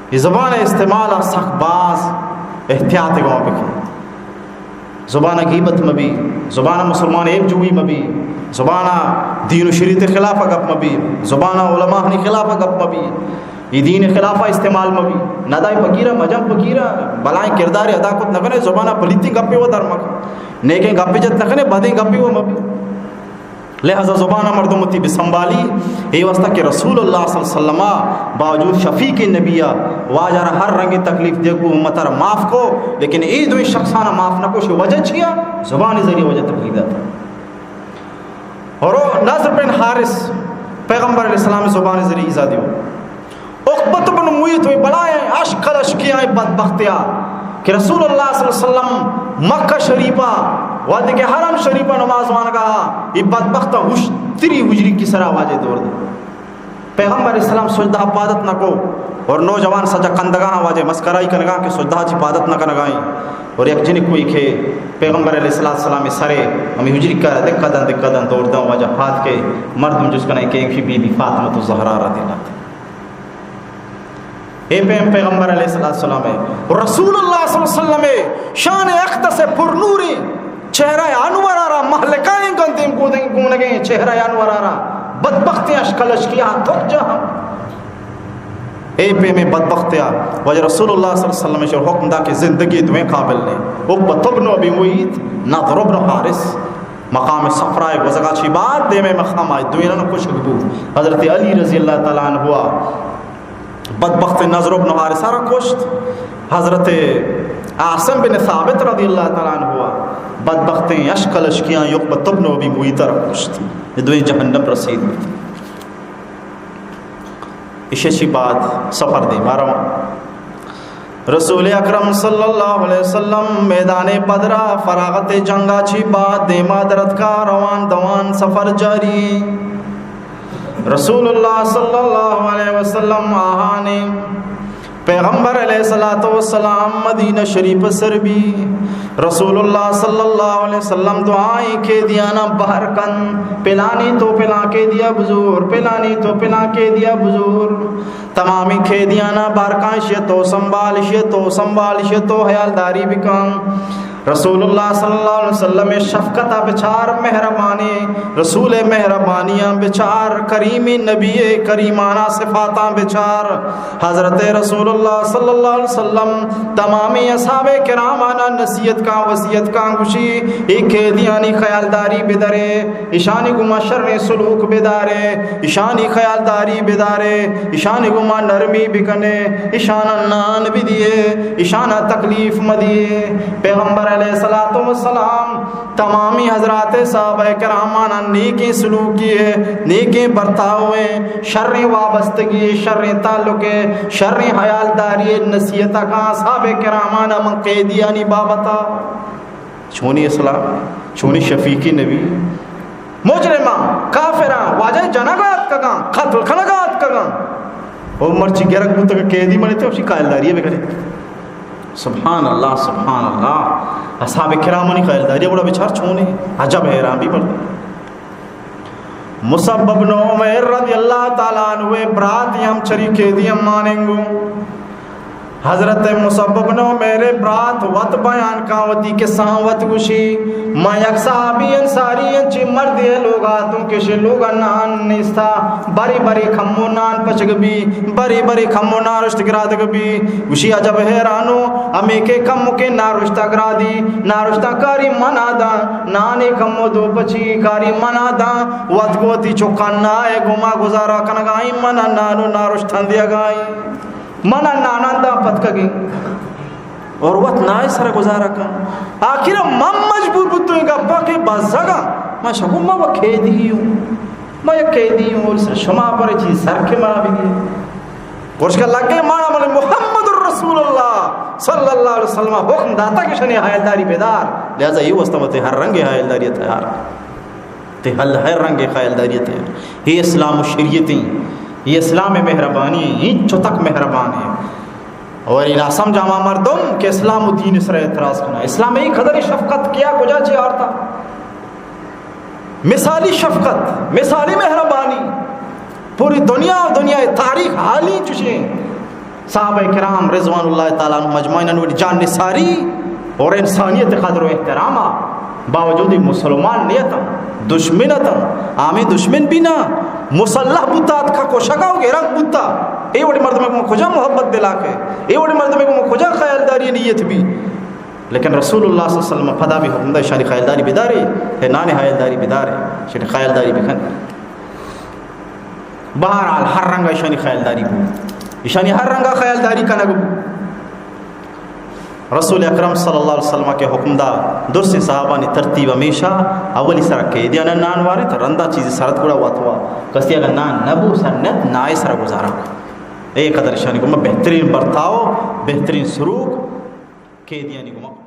اے زبان استعمال آ سخت باز احتیاط گوا بکن۔ زبان غیبت مبی، زبان مسلمان عیب جوئی مبی، زبان دین و شریعت خلاف گپ مبی، زبان علماء خلاف گپ مبی، اے دین خلاف استعمال مبی۔ ندائے فقیرہ، مجن فقیرہ، بلائیں کردار ادا کت نکنے، زبان پلیتیں گپے و در مکن، نیکیں گپے جت نکنے، بدیں گپے و مبی۔ لہذا زبان ءَ مردم وتی بسنبالی، اے واسطہ کہ رسول اللہ صلی اللہ علیہ وسلم ءَ باوجود شفیق نبی ءَ واجہ را ہر رنگیں تکلیف دیگ بو، امت را معاف کو، لیکن اے دوئیں شخصاں معاف نہ کو۔ شی وجہ چیا؟ زبان ذریعہ وجہ تکلیف داتا۔ اور نضر بن حارث پیغمبر علیہ السلام زبان ذریعہ ایزا دیو۔ عقبۃ بن معیط، وی بلائیں اشک اشکی آئیں بدبختیا کہ رسول اللہ صلی اللہ علیہ وسلم مکہ شریفہ وہدے کہ حرم شریفہ نماز وانگا، یہ بدبخت ہوشتری حجری کی سرا واجہ دور دے۔ پیغمبر اسلام سجدہ پادت نہ کو اور نوجوان سجا کندگا واجہ مسکرائی کنگا کہ سجدہ چی پادت نہ کنگائیں۔ اور یک جنک کوئی کہ پیغمبر علیہ الصلوۃ والسلام سرے ہمیں حجری کا دکا دن دکا دن دور دن واجہ پاد کے مردم جس کنے کہ بی بی فاطمہ الزہرا رضی اللہ عنہا۔ اے پیم پیغمبر علیہ الصلوۃ والسلام ہے۔ رسول اللہ صلی اللہ علیہ وسلم ہے۔ شان اقدس پر نوری چہرہ انور را مہلکائیں گندیم گودیں گونگیں چہرہ انور را بدبختی اشکل اشکی ہاں تک جہاں۔ اے پیمیں بدبختیا واجہ رسول اللہ صلی اللہ علیہ وسلم ءَ حکم دا کہ زندگی دوئیں قابل نے۔ عقبہ ابن ابی معیط، نضر ابن حارث۔ مقام صفرا ءَ گوزگا چی بعد دیمے مقام آئی دوئیناں کشگ بو۔ حضرت علی رضی اللہ تعالی عنہ ءَ بدبخت نضر ابن حارثہ را کشت۔ حضرت عاصم بن ثابت رضی اللہ تعالی عنہ ءَ بدبختیں اشکل اشکیاں عقبہ ابن ابی معیط را کشت۔ اے دوئیں جہنم رسید بوت۔ ایشی چی بعد سفر دیما رواں۔ رسول اکرم صلی اللہ علیہ وسلم میدان بدرا فراغت جنگا چی بعد دیما درتکا، روان دوان سفر جاری۔ رسول اللہ صلی اللہ علیہ وسلم آہانی پیغمبر علیہ الصلوۃ والسلام مدینہ شریف سر بی۔ رسول اللہ صلی اللہ علیہ وسلم دعائیں قیدیانا بہر کن، پلانی تو پلان قیدیا بزور، پلانی تو پلان قیدیا بزور۔ تمامی قیدیانا بہر کن، شی تو سنبھال، شی تو سنبھال، شی تو حیالداری بکن۔ رسول اللہ صلی اللہ علیہ وسلم شفقت بچار، مہربانی، رسول مہربانیاں بچار، کریمی نبی کریمانا صفاتاں بچار۔ حضرت رسول اللہ صلی اللہ علیہ وسلم تمامی اصحاب کرامانا نصیحت کاں، وصیت کاں، گوشی، اے قیدیانی خیالداری بدرے، اشانی گوما شریں سلوک بدارے، اشانی خیالداری بدارے، اشانی گوما نرمی بکنے، اشانا نان بدیے، اشانا تکلیف مدیے۔ پیغمبر علیہ الصلوۃ والسلام تمامی حضرات صحابہ کرامانا نیکیں سلوکی ءَ، نیکیں برتاؤ ءَ، شریں وابستگی ءَ، شریں تعلق ءَ، شریں حیالداری ءَ نصیحت کاں اصحاب کرامانا من قیدیانی بابتا۔ چونی اسلام، چونی شفیقی نبی۔ مجرماں، کافراں، واجہ جنگا اتکگاں، قتل کنگا اتکگاں۔ او مرچی گرگ بوتگ قیدی بنت، اشی خیالداری بکنے۔ سبحان اللہ، سبحان اللہ۔ اصحاب کرامانی خیالداری گڑا بچار چونے، عجب حیران بی مرد۔ مصعب بن عمیر رضی اللہ تعالی عنہ برات ہم چری قیدی ہم ماننگو۔ حضرت مصعب بن عمیر برات وت بیان کاں، وتی قصہ وت گوشی، ما یک صحابی انصاری انچی مردے لوگا اتوں کہ شے لوگا نان نیستا، بری بری کمو نان پچگ بی، بری بری کمو نارشت گرادگ بی۔ گوشی، عجب حیرانو، ہمے کہ کمو کہ نارشتا گرادی، نارشتا کاری منا داں، نانے کمو دو پچی کاری منا داں، وت گو وتی چکاں نائے گوما گزارا کنگائیں، منا نانو نارشتاں دیگائیں۔ من ء ناناں داں پتکگیں اور وت نائے سر ء گزارہ کن۔ آخر ء من مجبور بوتوں اے گپاں کہ بزگاں۔ من شگوں من و قیدی اوں۔ من یک قیدی اوں اور شما پر چیز سر کے منا بگی۔ گوشکا لگے مانا من محمد رسول اللہ صلی اللہ علیہ وسلم حکم داتا کہ شنی حیالداری بدار۔ لہذا یہ واسطہ متے ہر رنگ حیالداری تیار۔ تے ہل ہر رنگ خیالداری تے۔ یہ اسلام و شریعت ہیں، یہ اسلام مہربانی ہیں، یہ چتک مہربان ہیں۔ اور یہ ناسمجھ ہما مردم کہ اسلام و دین سر اعتراض کنا، اسلام ای قدر شفقت کیا کجا چی آرتا؟ مثالی شفقت، مثالی مہربانی۔ پوری دنیا و دنیا تاریخ حالی چوشیں۔ صحابہ کرام رضوان اللہ تعالی عنہم اجمعین انوی جان نثاری اور انسانیت قدر و احترام ء باوجود مسلمان نیتاں، دشمن اتاں، آمی دشمن بھی نہ، مسلح بوتا، اتکا کشگا و گرگ بوتا۔ اے وڑی مردمے گوں کجا محبت دلا کے، اے وڑی مردمے گوں کجا خیالداری نیت بھی۔ لیکن رسول اللہ صلی اللہ علیہ وسلم پدا بھی حکم دا، اشانی خیالداری بدارے، اے نانی خیالداری بدارے، اشانی خیالداری بکن۔ بہرحال، ہر رنگ ایشانی خیالداری بو، ایشانی ہر رنگا خیالداری کنگ بو۔ رسول اکرم صلی اللہ علیہ وسلم کے حکم دا، درسیں صحابانی ترتیب ہمیشہ اولی سرا قیدیانا نان وارت، رندا چیزی سرت گڑا واتوا۔ کسی اگر نان نبو سنت، نائے سرا گزارا۔ اے قدر ایشانی گما بہترین برتاؤ، بہترین سلوک قیدیانی گما۔